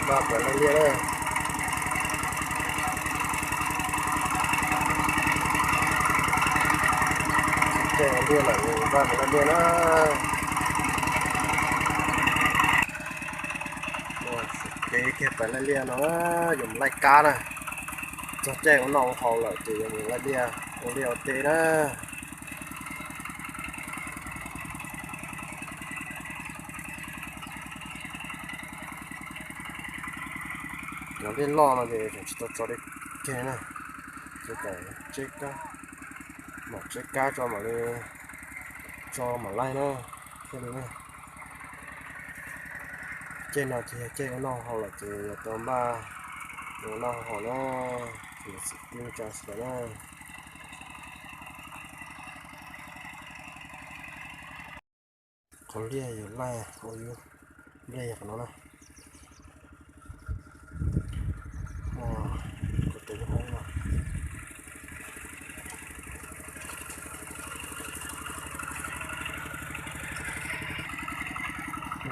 Npaj pem laj liaj na. Caij ua liaj lawm, npaj pem laj liaj na. Ua kev kiag pem laj liaj no, yuav mus laij kab na. Txog caij ua noj ua haus lawm ces yuav mus laij liaj, ua liaj ua teb na. Cov liaj loj no ces tseem tsis tau tso li kiag na, ces kom tseb kab, mam tseb kab tso mam li tso mam laij na, thiaj li na. Caij no ces yog caij ua noj haus lawm ces yuav tau npaj ua noj haus na, ces txiv tub tsa xav na. Qhov liaj yuav laij ua yus nplej yog qhov no na. Kuv tus yus hauv no.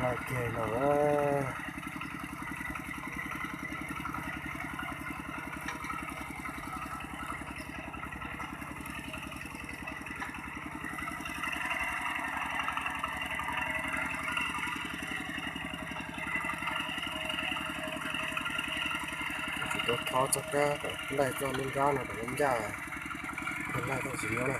Laij kiag no. Tsis tau thov txoj kab kom laij txoj nruab nrab no kom lub ncaj, laij tau tsis nyob na.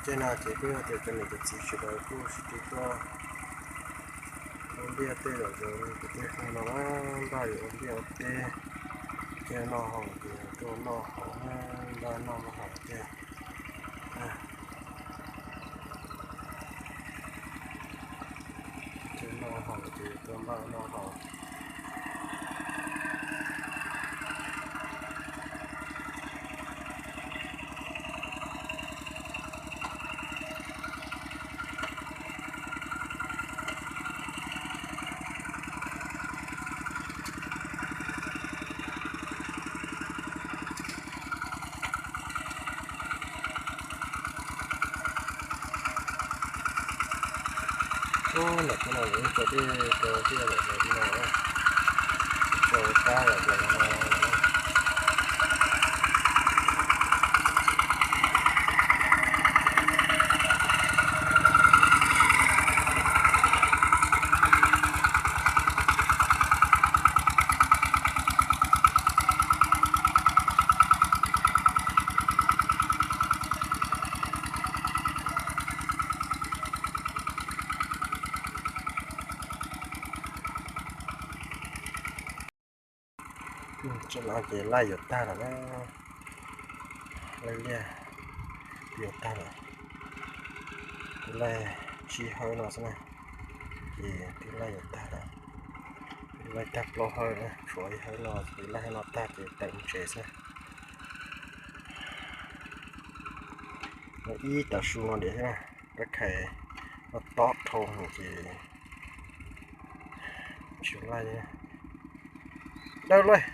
Ces no ces kuj yog tias cov niam cov txiv sawv daws kuj sib tw tuaj ua liaj tej zaum ces kwv tij phooj ywg no na, npaj yuav ua liaj ua teb, ces noj haus ces tuaj noj haus na, npaj noj haus ces, ces noj haus ces tuaj npaj noj haus. Ub, ntawm no lawv tso dej rau tiaj lawm no, tso kab lawm no. Tseem no ces laij yuav tag lawm na, laij liaj yuav tag lawm, laij tsib hawv no xwb na, ces twb laij yuav tag lawm, laij tag plaub hawv na, tshuav ib hawv no ces laij hawv no tag ces tawm mus tsev xwb. Ib tav su no diam xwb na, rab khais no tob dhau ces tsis laij li. Dawb luaj.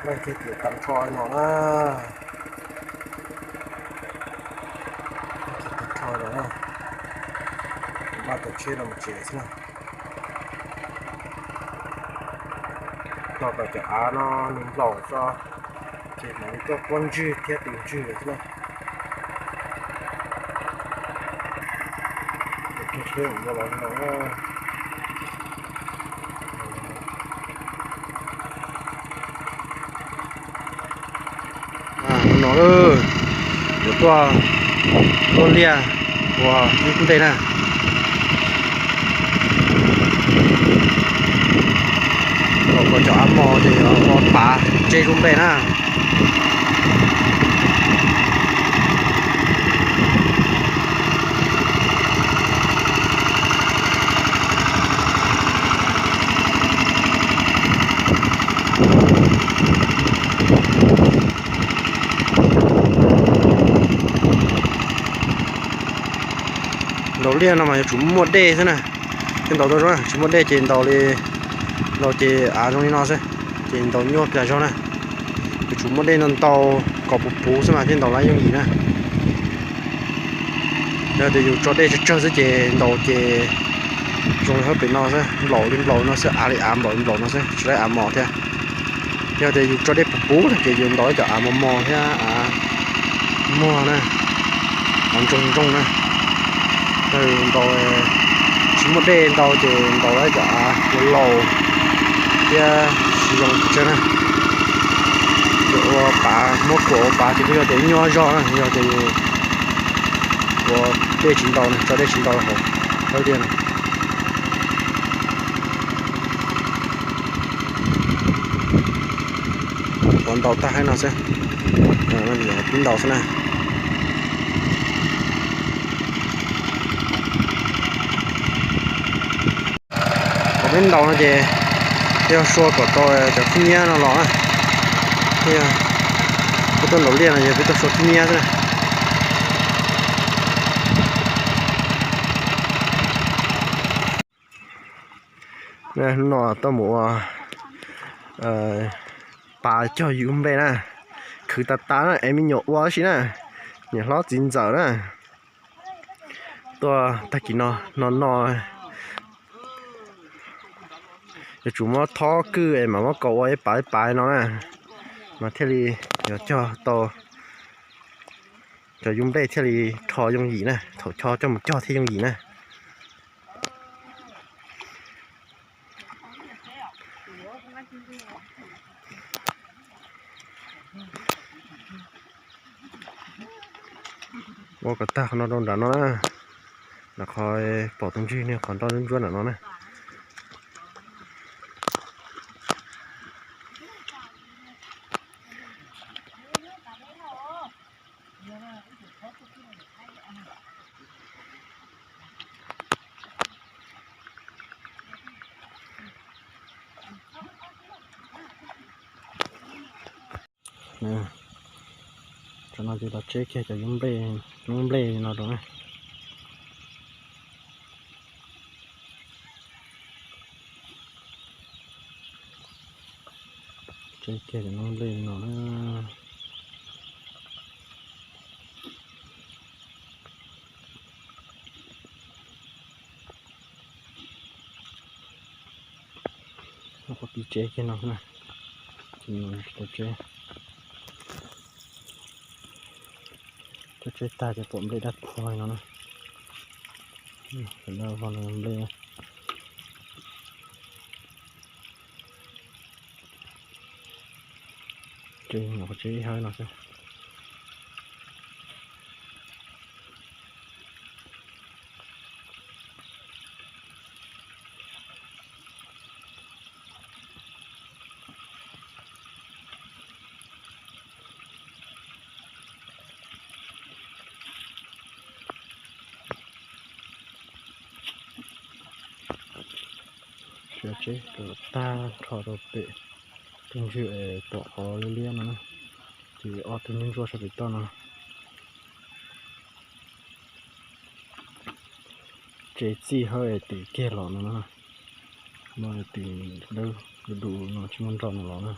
Laij kiag ces tag nrho no na. Tag nrho no na. Npaj tau tsheb los mus tsev xwb na. Tos kom cov av no nws nplaum tso, ces mam li tuaj puab ntswg thiab tus ntswg lawm xwb na. Ces kiag tsheb mus ua los no. No, yuav tuaj ua liaj ua ib ntej na. Kom cov av mos ces yuav ua pav tseb lub npe na. Liaj no mas yuav tsum muaj dej xwb na, thiaj ntaus tau zoo na. Tsis muaj dej ces ntaus li, ntaus ces av zoo li no xwb, ces ntaus nyuaj pliag zog na. Yuav tsum muaj dej ntau ntau kom puv puv xwb mas thiaj ntaus lab yooj yim na. Yog tias yus tso dej tsawg tsawg xwb ces ntaus ces zoo li hauv pem no xwb, nplaum li nplaum no xwb, av li av nplaum li nplaum no xwb, tsis laib av mos thiab. Yog tias yus tso dej puv puv no ces yus ntaus cov av mos mos thiab av muag na, av ntsoog ntsoog na. Ntaus, tsis muaj dej ntau ces ntaus cov av laus thiab tsis zoo tsawg na. Yus ua pav, muab kuam ua pav ces kuj yog tias nyuaj zog na, yog tias yus ua dej tsis ntau na, tso dej tsis ntau hauv liaj na. Ua ntaus tag hab no xwb, pib ntaus xwb na. Thaum peb ntaus no ces yog sua kom tau cov khib nyiab no los na. Peb tuaj ntaus liaj no yog peb tuaj sua khib nyiab xwb na. Hnub no tuaj mus ua pav cog yub nplej na, khwv tas tas na es me nyuam ua tab si na, niam hlob txiv ntxawm na. Tuaj tag kis no no no, yuav tsum muab thob kwj es mam muab kaus ua ib pav ib pav no na, mas thiaj li yuav cog tau, cov yub nplej thiaj li rho yooj yim na, thaum cog coj mus cog thiaj yooj yim na. Ua kom tag qhov no rau nram no na, nram qhov pom tus ntswg niag qhov nroj ntsuab ntsuab nram no na. Tsam no ces los tseb kiag cov yub nplej no rau na. Tseb kiag cov noob nplej no na. Pib tseb kiag no na, tsis tau tseb. Tseb tseb tag ces pom nplej dab qhuav no na. Tam no nplej, tseb nyuam qhuav tseb ib hab no xwb. Sia tseb kom tag nrho rau pem tus ntswg es pom qhov liab liab no na, ces ob tug ntsuab ntsuab sab pem toj no. Tseb txij hab es tim kiag los no na, no tim dawb du du no tsis muaj nroj no los na.